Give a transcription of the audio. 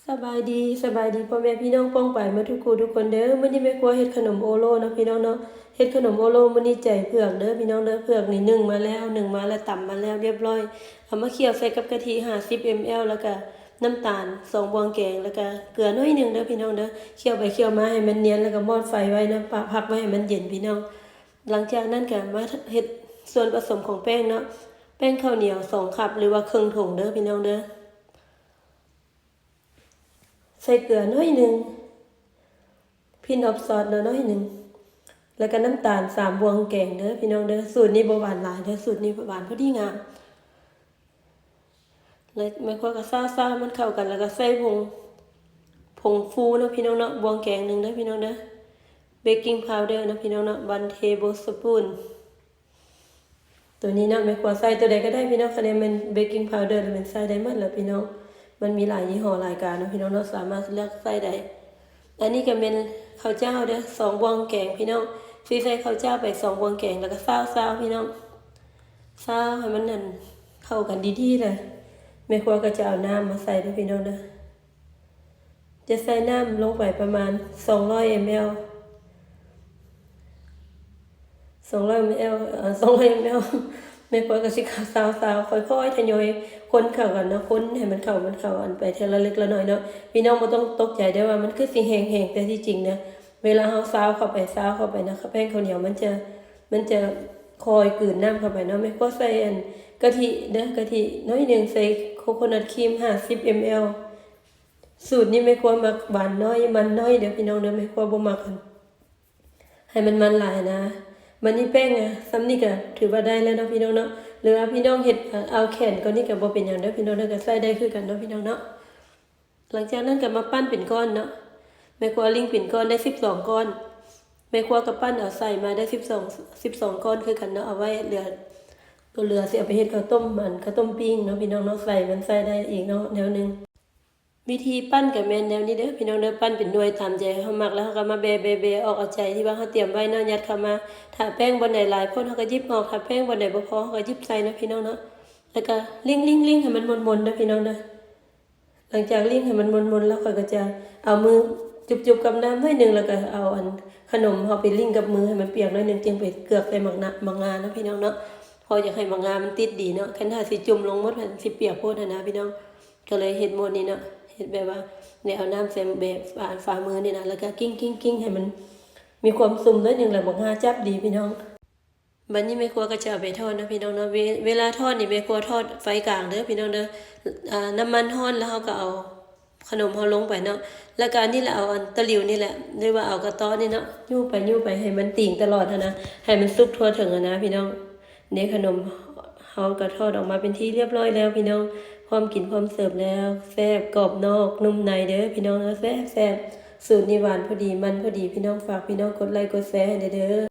ສະບາຍດີ ສະບາຍດີພໍ່ແມ່ພີ່ນ້ອງປ້ອງປາຍໝົດທຸກຜູ້ທຸກຄົນເດີ. ມື້ນີ້ແມ່ຄົວເຮັດຂະໜົມໂອໂລເນາະພີ່ນ້ອງເນາະ. ເຮັດຂະໜົມໂອໂລມື້ນີ້ໃຈເຜືອກເດີພີ່ນ້ອງເດີ. ເຜືອກນີ້ໜຶ້ງມາແລ້ວ ໜຶ້ງມາແລ້ວ ຕຳມາແລ້ວລຽບລ້ອຍ. ເອົາມາຂ້ຽວໃສ່ກັບກະທິຫ້າສິບ ml ແລ້ວກະນ້ຳຕານສອງບ່ວງແກງ ແລ້ວກະເກືອໜ້ອຍໜຶ່ງເດີພີ່ນ້ອງເດີ. ຂ້ຽວໄປຂ້ຽວມາໃຫ້ມັນນຽນ ແລ້ວກະມອດໄຟໄວ້ເນາະ ປະ ພັກໄວ້ໃຫ້ມັນເຢັນພີ່ນ້ອງ. ຫຼັງຈາກນັ້ນກະມາເຮັດສ່ວນປະສົມຂອງແປ້ງເນາະ. ແປ້ງເຂົ້າໜຽວສອງຄັບ ຫຼືວ່າເຄິ່ງຖົງເດີພີ່ນ້ອງເດີ. ໃສ່ເກືອໜ້ອຍໜຶ່ງ pinch of salt ເນາະ ໜ້ອຍໜຶ່ງ ແລ້ວກະນ້ຳຕານສາມບ່ວງແກງເດີພີ່ນ້ອງເດີ. ສູດນີ້ບໍ່ຫວານຫຼາຍເດີ ສູດນີ້ຫວານພໍດີງາມ. ແລ້ວແມ່ຄົວກະຊາວໆ ໃຫ້ມັນເຂົ້າກັນ ແລ້ວກະໃສ່ຜົງ ຜົງຟູເນາະພີ່ນ້ອງເນາະ ບ່ວງແກງໜຶ່ງເດີພີ່ນ້ອງເດີ. baking powder ເນາະພີ່ນ້ອງເນາະ one tablespoon. ໂຕນີ້ເນາະ ແມ່ຄົວໃສ່ໂຕໃດກະໄດ້ພີ່ນ້ອງ ຄັນແມ່ນ baking powder ລະແມ່ນໃສ່ໄດ້ໝົດລະພີ່ນ້ອງ. ມັນມີຫຼາຍຍີ່ຫໍ້ຫຼາຍການເນາະພີ່ນ້ອງເນາະ ສາມາດເລືອກໃສ່ໄດ້. ອັນນີ້ກະແມ່ນເຂົ້າຈ້າວເດີ ສອງບ່ວງແກງພີ່ນ້ອງ. ຊິໃສ່ເຂົ້າຈ້າວໄປສອງບ່ວງແກງ ແລ້ວກະຊາວໆ ພີ່ນ້ອງ ຊາວໃຫ້ມັນນັ້ນເຂົ້າກັນດີໆ ລະແມ່ຄົວກະຈະເອົານ້ຳມາໃສ່ເດີພີ່ນ້ອງເດີ. ຈະໃສ່ນ້ຳລົງໄປປະມານສອງຮ້ອຍ ml ສອງຮ້ອຍ ml ເອີ ສອງຮ້ອຍ ml ແມ່ຄົວກະຊິຊາວໆ ຄ່ອຍໆ ທະຍອຍຄົນເຂົ້າກັນເນາະ ຄົນໃຫ້ມັນເຂົ້າ ມັນເຂົ້າກັນໄປເທື່ອລະເລັກລະນ້ອຍເນາະ. ພີ່ນ້ອງບໍ່ຕ້ອງຕົກໃຈເດີວ່າມັນຄືຊິແຫ້ງໆ ແຕ່ທີ່ຈິງນະ ເວລາເຮົາຊາວເຂົ້າໄປ ຊາວເຂົ້າໄປນະ ແປ້ງເຂົ້າໜຽວມັນຈະ ມັນຈະຄ່ອຍກືນນ້ຳເຂົ້າໄປເນາະ. ແມ່ຄົວໃສ່ອັນກະທິເດີ ກະທິໜ້ອຍໜຶ່ງ ໃສ່ coconut cream ຫ້າສິບ ml. ສູດນີ້ແມ່ຄົວມັກຫວານໜ້ອຍ ມັນໜ້ອຍເດີພີ່ນ້ອງເດີ ແມ່ຄົວບໍ່ມັກອັນ ໃຫ້ມັນມັນຫຼາຍນະ. ບາດນີ້ແປ້ງນະ ສ່ຳນີ້ກະຖືວ່າໄດ້ແລ້ວເນາະພີ່ນ້ອງເນາະ. ຫຼືວ່າພີ່ນ້ອງເຮັດ ເອົາແຂນກວ່ານີ້ກະບໍ່ເປັນຫຍັງເດີພີ່ນ້ອງເດີ ກະໃສ່ໄດ້ຄືກັນເນາະພີ່ນ້ອງເນາະ. ຫຼັງຈາກນັ້ນກະມາປັ້ນເປັນກ້ອນເນາະ. ແມ່ຄົວລິ້ງເປັນກ້ອນໄດ້ສິບສອງກ້ອນ. ແມ່ຄົວກະປັ້ນເອົາໃສ່ມາໄດ້ສິບສອງ ສິບສອງກ້ອນຄືກັນເນາະ. ເອົາໄວ້ເຫຼືອ ໂຕເຫຼືອຊິເອົາໄປເຮັດເຂົ້າຕົ້ມ ອັນເຂົ້າຕົ້ມປີ້ງເນາະພີ່ນ້ອງເນາະ. ໃສ່ມັນໃສ່ໄດ້ອີກເນາະແນວໜຶ່ງ. ວິທີປັ້ນກະແມ່ນແນວນີ້ເດີພີ່ນ້ອງເດີ ປັ້ນເປັນໜ່ວຍຕາມໃຈເຮົາມັກ ແລ້ວເຮົາກະມາແບະໆໆ ອອກເອົາໃຈທີ່ວ່າເຮົາຕຽມໄວ້ເນາະ ຍັດເຂົ້າມາ. ຖ້າແປ້ງບ່ອນໃດຫຼາຍໂພດເຮົາກະຫຍິບອອກ ຖ້າແປ້ງບ່ອນໃດບໍ່ພໍເຮົາກະຫຍິບໃສ່ເນາະພີ່ນ້ອງເນາະ. ແລ້ວກະລິ້ງໆໆ ໃຫ້ມັນມົນໆ ເດີພີ່ນ້ອງເດີ. ຫຼັງຈາກລິ້ງໃຫ້ມັນມົນໆ ແລ້ວຂ້ອຍກະຈະເອົາມືຈຸບໆ ກັບນ້ຳໜ້ອຍໜຶ່ງ ແລ້ວກະເອົາອັນຂະໜົມເຮົາໄປລິ້ງກັບມືໃຫ້ມັນປຽກໜ້ອຍໜຶ່ງ ຈຶ່ງໄປເກືອກໃສ່ໝາກນະ ໝາກງາເນາະພີ່ນ້ອງເນາະ. ເພາະຢາກໃຫ້ໝາກງາມັນຕິດດີເນາະ ຄັນຖ້າຊິຈຸ່ມລົງໝົດມັນຊິປຽກໂພດຫັ້ນນະພີ່ນ້ອງ. ກະເລີຍເຮັດໂໝດນີ້ເນາະ ເຮັດແບບວ່າໄດ້ເອົານ້ຳໃສ່ແບບຝາ ຝາມືນີ້ນະ ແລ້ວກະກິ້ງໆໆ ໃຫ້ມັນມີຄວາມຊຸ່ມໜ້ອຍໜຶ່ງ ແລ້ວໝາກງາຈັບດີພີ່ນ້ອງ. ບາດນີ້ແມ່ຄົວກະຈະເອົາໄປທອດເນາະພີ່ນ້ອງເນາະ. ເວ ເວລາທອດນີ້ແມ່ຄົວທອດໄຟກາງເດີພີ່ນ້ອງເດີ. ອາ ນ້ຳມັນຮ້ອນແລ້ວເຮົາກະເອົາຂະໜົມເຮົາລົງໄປເນາະ. ແລ້ວກະອັນນີ້ລະ ເອົາອັນຕະຫຼິວນີ້ແຫຼະ ຫຼືວ່າເອົາກະເຕາະນີ້ເນາະ ຍູ້ໄປຍູ້ໄປໃຫ້ມັນຕີງຕະຫຼອດຫັ້ນນະ ໃຫ້ມັນສຸກທົ່ວເຖິງຫັ້ນນະພີ່ນ້ອງ. ນີ້ຂະໜົມເຮົາກະທອດອອກມາເປັນທີ່ລຽບຮ້ອຍແລ້ວພີ່ນ້ອງ ພ້ອມກິນພ້ອມເສີບແລ້ວ. ແຊບ ກອບນອກນຸ່ມໃນເດີພີ່ນ້ອງເດີ ແຊບໆ. ສູດນີ້ຫວານພໍດີ ມັນພໍດີພີ່ນ້ອງ. ຝາກພີ່ນ້ອງກົດໄລກົດແຊໃຫ້ແດ່ເດີ.